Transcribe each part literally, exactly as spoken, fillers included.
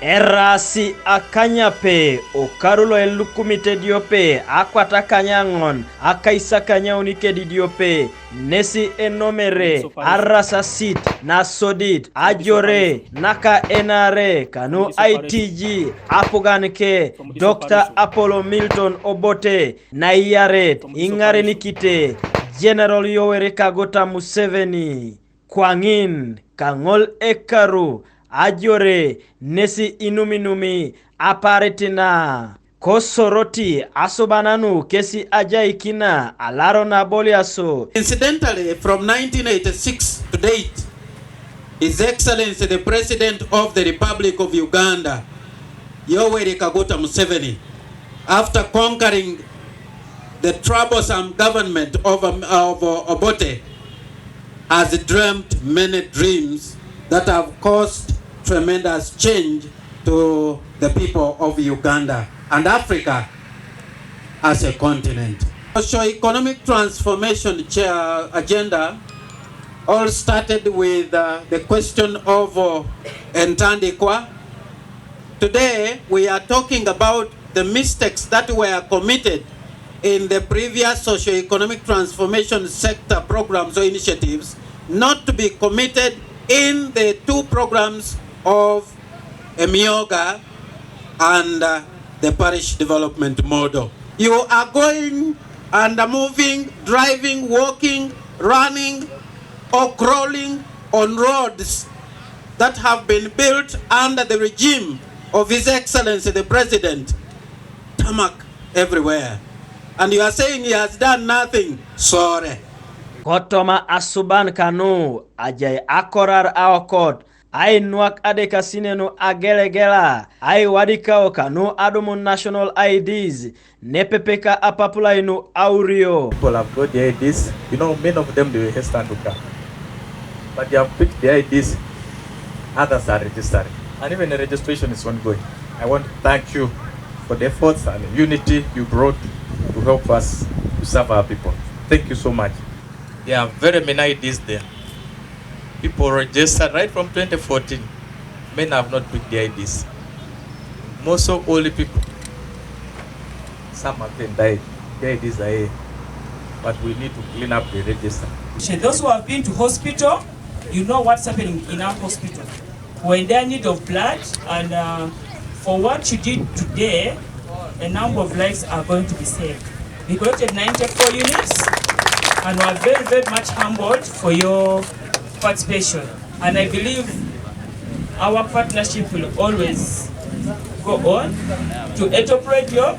Eraasi akanyape okaru lo elukumit ediope akwat akanyaŋon akaisakanyauni kedidiope, nesi enomere ararasasit nasodit ajore naka enare kanu aitiji apugan ke Dr. Apollo Milton Obote, naiyaret iŋarenikite General Yoweri Kaguta Museveni. Kwaŋin kaŋol ekaru ajore nesi inuminumi aparit na kosoroti asubananu kesi ajaikina alaro naboliaso. Incidentally, from nineteen eighty-six to date, His Excellency the President of the Republic of Uganda, Yoweri Kaguta Museveni, after conquering the troublesome government of, um, of uh, Obote, has dreamt many dreams that have caused tremendous change to the people of Uganda and Africa as a continent. Socio-economic transformation chair agenda all started with uh, the question of uh, Entandikwa. Today we are talking about the mistakes that were committed in the previous socio-economic transformation sector programs or initiatives not to be committed in the two programs of Emyooga and uh, the parish development model. You are going and moving, driving, walking, running, or crawling on roads that have been built under the regime of His Excellency the President. Tarmac everywhere. And you are saying he has done nothing. Sorry. Kotoma asuban kanu ajai akorar aokot, ainuak adekasinenu agelegela, aiwadikao kanu adumun national I Ds, nepepeka apapulainu aurio. People have got the I Ds. You know, many of them, they were hesitant to come. But they have picked the I Ds. Others are registering. And even the registration is ongoing. I want to thank you for the efforts and unity you brought to help us to serve our people. Thank you so much. There are very many I Ds there. People registered right from twenty fourteen. Many have not picked the I Ds. Most of old people. Some have even died. The I Ds are here. But we need to clean up the register. Those who have been to hospital, you know what's happening in our hospital. We're in their need of blood, and uh, for what you did today, a number of lives are going to be saved. We collected ninety-four units, and we are very, very much humbled for your participation. And I believe our partnership will always go on. To Etop Radio,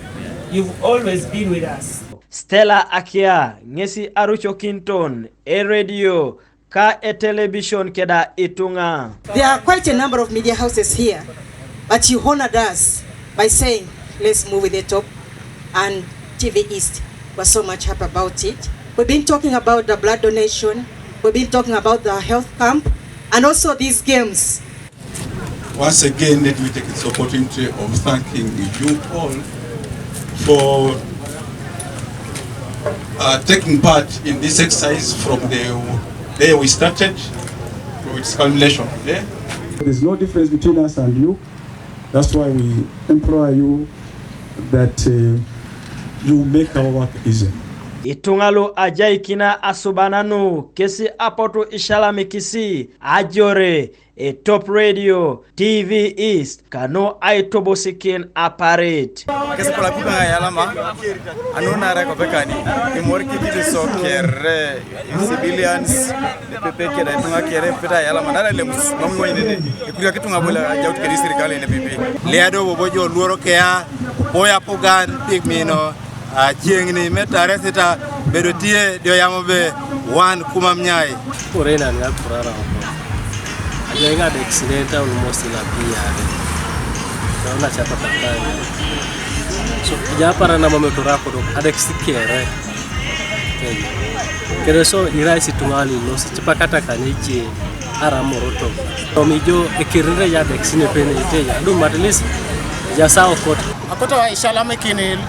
you've always been with us. Stella Akia, ŋesi arucokinton eredio ka etelevision keda ituŋa. There are quite a number of media houses here, but you honored us by saying, "Let's move with Etop and T V East." We're so much happy about it. We've been talking about the blood donation. We've been talking about the health camp and also these games. Once again, let me take this opportunity of thanking you all for uh, taking part in this exercise from the day we started to its culmination today. There's no difference between us and you. That's why we implore you that uh, you make our work easy. Ituŋa lu ajaikina asubananu kesi apotu ishalamikisi ajore Etop Radio, T V East, kanu aitobosikin aparit. Kesi kola kuka ŋa yalama, anu nare kopekani, imor kiti so kere, civilians, pepe keda ituŋa kere, pita yalama, nare lemus, mamu ŋoinene, ikuria kituŋa bula, jaut kedi sirikali ne pipi. Liado bobo jo luoro kea, boya pugan, pigmino, a cieŋni me tarehe sita bedo tye dio yamo be wan kumam nyai. Kore nan ŋa kurara oko. Ajo iŋa de accident almost ila piyare. Kauna chapa patani. So ja para na mame tura kodo adek sikere. Kere so irai situŋali lo si tipa kata kane je ara moroto. Omi jo ekirinde ya dek sine pene ite ya dum at least ya sa okot. Akoto ishalam ekini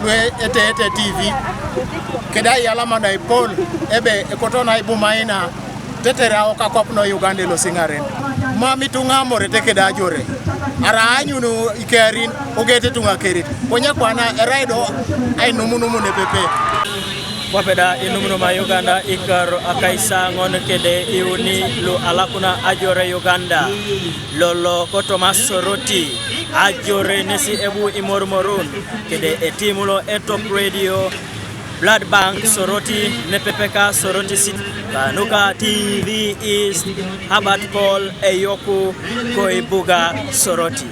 lwe ete ete T V. Keda yalama na ipol ebe ekoto na ibumaina tetere ao kakop no Uganda lo siŋaren. Mami tuŋa morete keda ajore. Ara anyun ikerin ogetetuŋ akerit, konye kwana erai do ainumunumun epepe. Kwape da inumunuma Uganda ikar akaisaŋon kede iuni lu alakuna ajore Uganda, lolo kotoma Soroti, ajore nesi ebu imorumorun kede etimu lo Etop Radio, Blood Bank Soroti, nepepeka Soroti City. Kanuka T V East, Herbert Paul Eyoku, Koibuga Soroti.